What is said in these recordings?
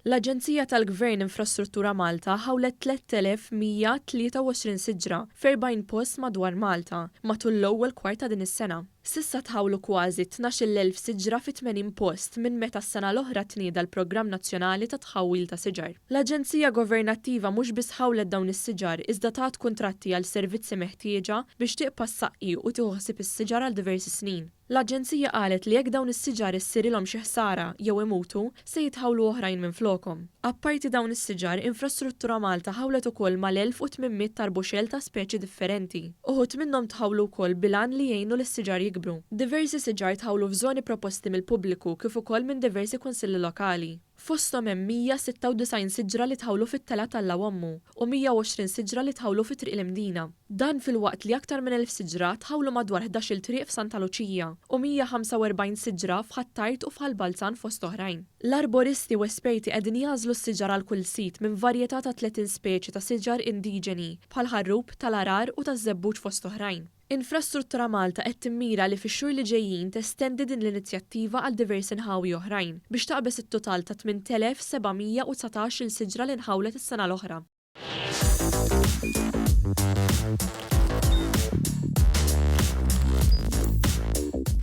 L-aġenzija tal-Gvern Infrastruttura Malta ħawlet 3,123 siġra f'40 post madwar Malta matul l-ewwel kwart ta' din is-sena. S'issa tħawlu kważi 12,000 siġra fi 80 post minn meta s-sena l-oħra tnieda l-programm nazzjonali ta' tħawwil ta' siġar. L-aġenzija governattiva mhux biss ħawlet dawn is-siġar iżda tat kuntratti għal servizzi meħtieġa biex tieqpa' ssaqqi u tieħu ħsieb is-siġar għal diversi snin. L-aġenzija qalet li jekk dawn is-siġar issirilhom xi ħsara jew imutu, se jitħawlu oħrajn minflokhom. Apparti dawn is-siġar, Infrastruttura Malta ħawlet ukoll mal-1,800 tarbuxell ta' speċi differenti. Uħud minnhom tħawlu wkoll bil-għan li jgħinu lis-siġar jikbru. Diversi siġar tħawlu f'żoni proposti mill-pubbliku kif ukoll minn diversi kunsilli lokali. Fosthom hemm 196 siġra li tħawlu fit-Telgħa t'Alla Ommu u 120 siġra li tħawlu fi Triq l-Imdina. Dan filwaqt li aktar minn 1,000 siġra tħawlu madwar ħdax-il triq f'Santa Luċija u 145 siġra f'Ħ'Attard u f'Ħal Balzan fost oħrajn. L-arboristi u esperti qegħdin jagħżlu s-siġar għal kull sit minn varjetà ta' 30 speċi ta' siġar indiġeni bħall-ħarrub, tal-għargħar u taż-żebbuġ fost oħrajn. Infrastruttura Malta qed timmira li fix-xhur li ġejjin testendi din l-inizjattiva għal diversi nħawi oħrajn biex taqbeż it-total ta' 8,719 il siġra li nħawlet is-sena l-oħra.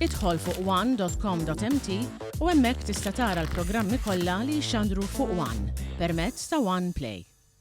Idħol fuq one.com.mt u hemmhekk tista' tara l-programmi kollha li jixxandru fuq One permezz ta' One Play.